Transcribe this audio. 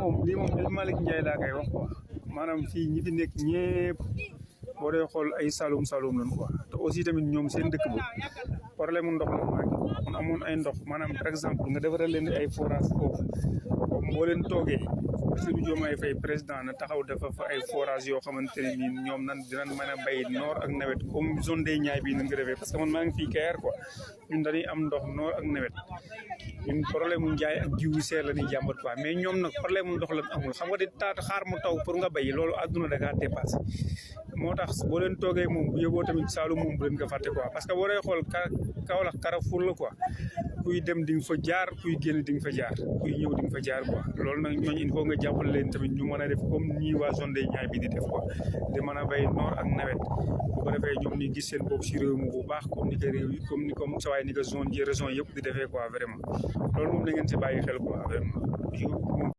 moom El Malick Ndiaye laa koy wax quoi maanaam fii ñi fi nekk ñëpp boo dee xool ay Saloum lañ quoi te aussi tamit ñoom seen dëkk ba problème mu ndox la manqué mun amoon ay ndox maanaam par exemple nga defaral leen ay forage foofu boo leen toogee Bassirou Diomaye Faye président na taxaw dafa fa ay forage yoo xamante ne nii ñoom nan dinañ mën a bay noor ak nawet comme zone des Niayes bii nañ ko defee parce que man maa ngi fii Kayar quoi ñun dañuy am ndox noor ak nawet ñun problème mu njaay ak jiw yu seer la ñuy jàmbat quoi mais ñoom nag problème mu ndox la amul xam nga di xaar mu taw pour nga bay loolu àdduna da ngaa dépassé moo tax boo leen toogee moom bu yóbboo tamit Saloum moom bu leen ko fàtte quoi parce que boo dee xool Kaolack Carrefour la quoi kuy dem di nga fa jaar kuy génn di nga fa jaar kuy ñëw di nga fa jaar quoi loolu nag ñooñu il faut nga jàppale leen tamit ñu mën a def comme ñii waa zone des Niayes bi di def quoi di mën a bay noor ak nawet bu ko defee ñoom ñu gis seen bopp si réew mi bu baax comme ni ko réew yi comme sa waay ni ko zone yi région yëpp di defee quoi vraiment loolu moom da ngeen si bàyyi xel quoi vraiment